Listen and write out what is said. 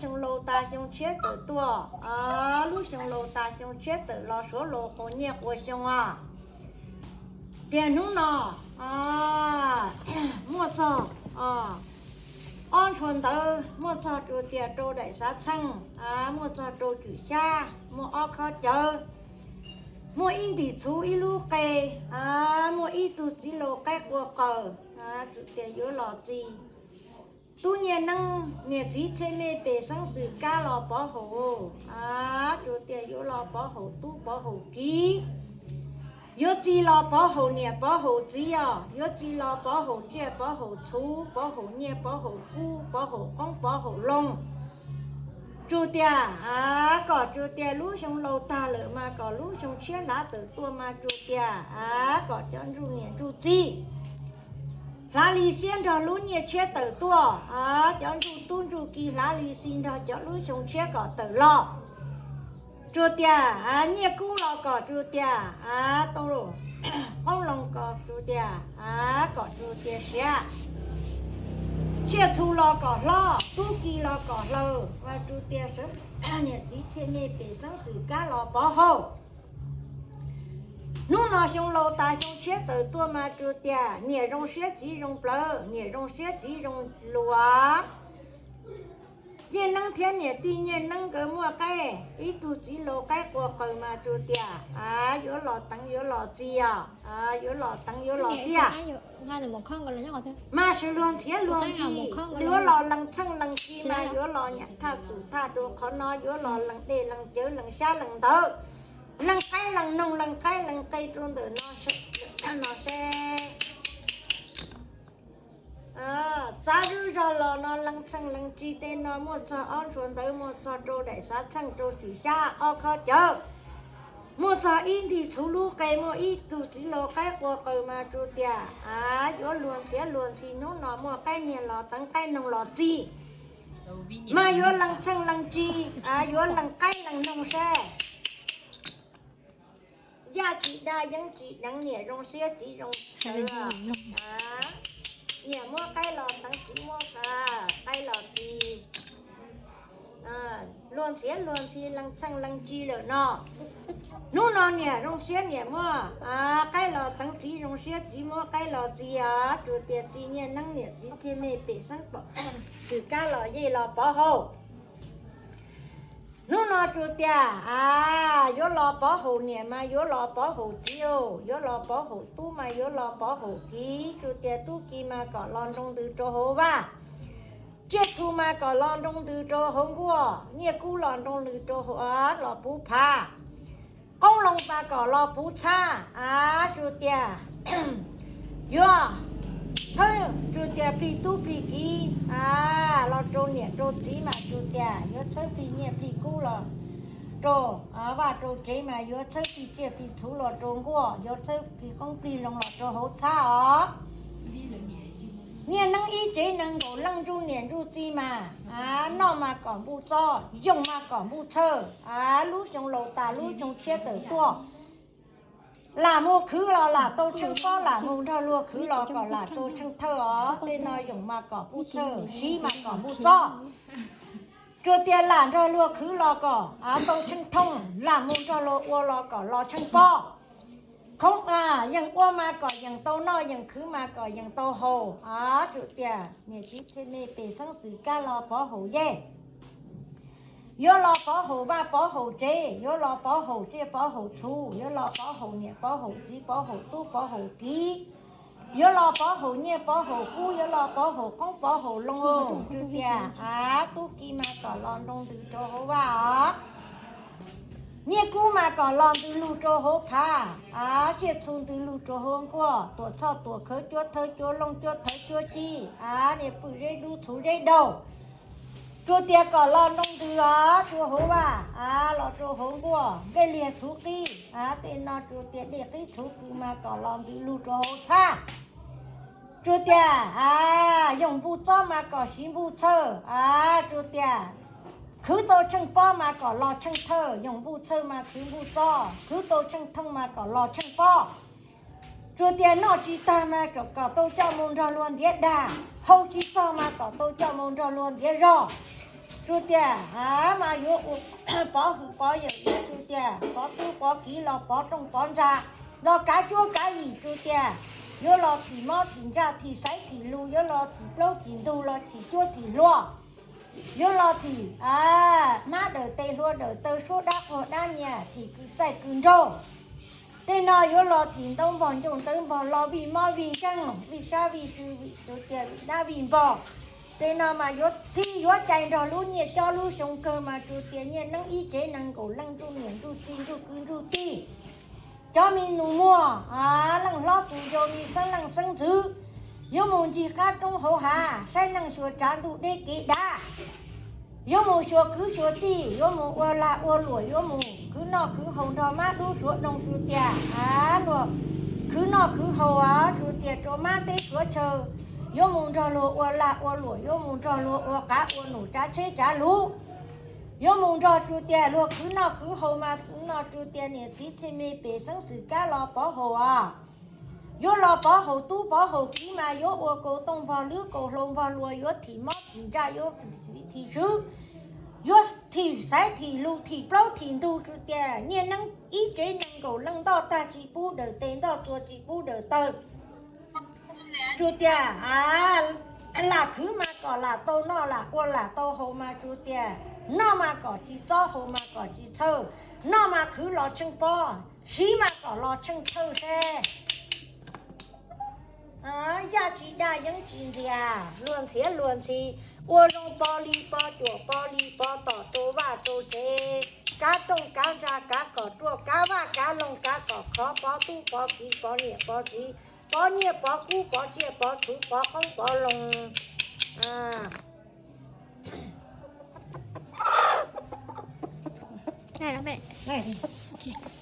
xyoo laus tas xyoo tshiab tawm tuaj, lub xyoo laus tas xyoo tshiab tawm los suav laus quas nyiaj quas xyoo os. Tias hnub no muaj txog ob ntshua ntawv, muaj txog tsuas tias rau daim xav txheej, muaj txog rau cwm xyab, muaj ob khob cawv, muaj ib ntim txhuv ib lub qe, muaj ib tug txiv laus qaib qua qaws, tsuas tias yuav los txi. Tub nyiaj neeb niam txiv txhiaj mej pem xeeb xwm kab los pov haum, tsuas tias yuav los pov haum tub pov haum kiv. Yuav txi los pov haum niam pov haum txiv os, yuav txi los pov haum tsiaj pov haum txhuv, pov haum nyiaj pov haum kub, pov haum qoob pov haum loo. Tsuas tias kom tsuas tias lub xyoo laus tag lawm mas kom lub xyoo tshiab hlav tawm tuaj mas tsuas tias kom cov ntsuj niam ntsuj txiv hlav li siab nrog lub nyiaj tshiab tawm tuaj, cov ntsuj tub ntsuj ki hlav li xi nrog cov lub xyoo tshiab kom tawm los. Tsuas tias nyiaj kub los kom tsuas tias tau, qoob loo kom tsuas tias kom tsuas tias siav, tsiaj txhu los kom hlob, tub ki los kom hlaws, mas tsuas tias sawv niam txiv txhiaj mej pem xeeb xwm kab los pov haum. Hnub no xyoo laus tas xyoo tshiab tawm tuaj mas tsuas tias niam zoo siab txiv zoo plawv, niam zoo siab txiv zoo luas. Nyiaj neeb thiab niam tij nyiaj neeb nkawd muaj qaib, ib tug txiv laus qaib qua qaws mas tsuas tias yuav los teev yuav los txi os, yuav los teev yuav los tiaj. Mas sawv luag ntxhiav luag ntxhi, yuav los lees txheej lees txi mas yuav los nyam thaj txum thaj rau qhov no, yuav los lees dej lees cawv lees xyab lees ntawv, lees qaib lees noog lees qaib lees qe rau ntawm no, no seb. Txav zub zog los no lees txheej lees txi tej no muaj txog ob ntshua ntawv, muaj txog rau daim xav txheej, rau cwm xyab, ob khob cawv, muaj txog ib ntim txhuv lub qe, muaj ib tug txiv laus qaib qua qaws mas tsuas tias yuav luag ntxhiav luag ntxhi, hnub no muaj qaib nyiag los teev qaib noog los txi, mas yuav lees txheej lees txi, yuav lees qaib lees noog seb. Yaj tsis dag yeeb tsis deev, niam zoo siab txiv zoo txhawv. Niam muab qaib los teev txiv muab qaib los txi, luag ntxhiav luag ntxhi lees txheej lees txi lawm no. Hnub no niam zoo siab niam muab qaib los teev txiv zoo siab txiv muab qaib los txi os, tsuas tias txi nyiaj neeb niam txiv txhiaj mej pem xeeb pom txwm kab los yej los pov haum. Hnub no tsuas tias yuav los pov haum niam mas yuav los pov haum txiv, yuav los pov haum tub mas yuav los pov haum kiv, tsuas tias tub ki mas kom los nroo ntws rau hauv vaj, tsiaj txhu mas kom los nroo ntws rau hauv nkuaj, nyiaj kub los nroo ntws rau hauv, los puv phav, qoob loo mas kom los puv txhab, tsuas tias yuav txhawb, tsuas tias plig tub plig kiv los rau niam rau txiv mas tsuas tias yuav txhawb plig nyiaj plig kub los rau vaj rau tsev mas yuav txhawb plig tsiaj plig txhu los rau nkuaj, yuav txhawb plig qoob plig loo los rau hauv txhab os. Nyiaj neeb ib tsev neeg nkaum leej ntsuj niam ntsuj txiv mas, noj mas kom npuj txob, yoog mas kom npuj txhawj, lub xyoo laus tas lub xyoo tshiab tawm tuaj. Lam mus khwv los lam tau tsheej pob, lam mus nrog luag khwv los kom lam tau tsheej thawj os. Tej no yoog mas kom npuj txhawj, siv mas kom npuj txob. Tsuas tias lam nrog luag khwv los kom tau tsheej thooj, lam mus nrog luag ua los kom los tsheej pob. Khoov yeej ua mas kom yeej tau noj, yeej khwv mas kom yeej tau haus. Tsuas tias niam txiv txhiaj mej pem xeeb xwm kab los pov haum yej. Yuav los pov haum vaj pov haum tsev, yuav los pov haum tsiaj pov haum txhu, yuav los pov haum niam pov haum txiv pov haum tub pov haum kiv, yuav los pov haum nyiaj pov haum kub, yuav los pov haum qoob pov haum loo. Tsuas tias tub ki mas kom los nroo ntws rau hauv vaj os. Nyiaj kub mas kom los ntws lug rau hauv phav, tsiaj txhu ntws lug rau hauv nkuaj, tuam txhoj tuam khawv cuab thawv cuab looj cuab thawv cuab cib, niam pw zeb dub txhuv zeb daug. Tsuas tias kom los nroo ntws os rau hauv vaj, los rau hauv nkuaj, dej liag txhuv qib, tej no tsuas tias dej qib txhuv kws mas kom los ntws lug rau hauv txhab. Tsuas tias yoog npuj txob mas kom siv npuj txhawj. Tsuas tias khwv tau tsheej pob mas kom los tsheej thawj, yoog npuj txhawj mas khwv npuj txob, khwv tau tsheej thooj mas kom los tsheej pob. Tsuas tias noj tsis tag mas kom tau coj mus nrog luag ntiav dag, haus tsis txog mas kom tau coj mus nrog luag ntiav zog. Tsuas tias a mas yuav ua pov hwm pov yawm, yuav tsuas tias pov tub pov kiv los pov rooj pov ntsa, los kav cuab kav yim, tsuas tias yuav los thim mob thim ntsaj, thim xaiv thim lus, yuav los thim plaub thim ntug, los thim cuab thim hlua, yuav los thim a hmab dawm tes hlua dawm taw, suab dab quag dab nyias, thim kwv txaij kwv nraug. Tej no yuav los thim ntaub npog ncauj ntawv npog, los vij mob vij nkeeg, vij sab vij sw, vij tsuas tias vij dab vij npog. Tej no mas yuav thim yuav cais nrog lub nyiaj cob lub xyoo kawg mas tsuas tias nyiaj neeb ib tsev neeg nkaum leej, ntsuj niam ntsuj txiv ntsuj kwv ntsuj tij, cov me nus muag, leej hlob tus yau, me xeeb leej xeeb ntxwv, yuav mus ncig qab roob hauv hav, saib neej xyuas tsav ntuj deb kev dav, yuav mus xyuas kwv xyuas tij, yuav mus ua lag ua luam, yuav mus khwv noj khwv haus nrog mab dub suav doog, tsuas tias a luag khwv noj khwv haus a tsuas tias rau mab teb suav chaw, yuav mus nrog luag ua lag ua luam, yuav mus nrog luag ua qav ua num tsav tsheb tsav luv, yuav mus nrog tsuas tias luag khwv noj khwv haus mas no tsuas tias niam txiv txhia me pem xeeb xwm kab los pov haum a. Yuav los pov haum tub pov haum kiv mas yuav ua kaus tooj npog lwb kaus hlau npog luas, yuav thim mob thim ntsaj, yuav thim swb, yuav thim xaiv thim lus, thim plaub thim ntug, tsuas tias nyiaj neeb ib tsev neeg nkaum leej ntoj tag tsis pub dawm tes, ntoj txuas tsis pub dawm taw. Tsuas tias a lam khwv mas kom lam tau noj, lam ua lam tau haus mas tsuas tias noj mas kom tsis txob, haus mas kom tsis txhawj, noj mas khwv los tsheej pob, siv mas kom los tsheej txhawj seb. Yaj tsis dag yeeb tsis ntxias, luag ntxhiav luag ntxhi, ua zoo pov li pov cuam, pov li pov tom, rau vaj rau tsev, kav rooj kav ntsa, kav kom ruaj, kav vaj kav loog, kav kom khov, pov tub pov kiv, pov niam pov txiv, pov nyiaj pov kub, pov tsiaj pov txhu, pov qoob pov loo.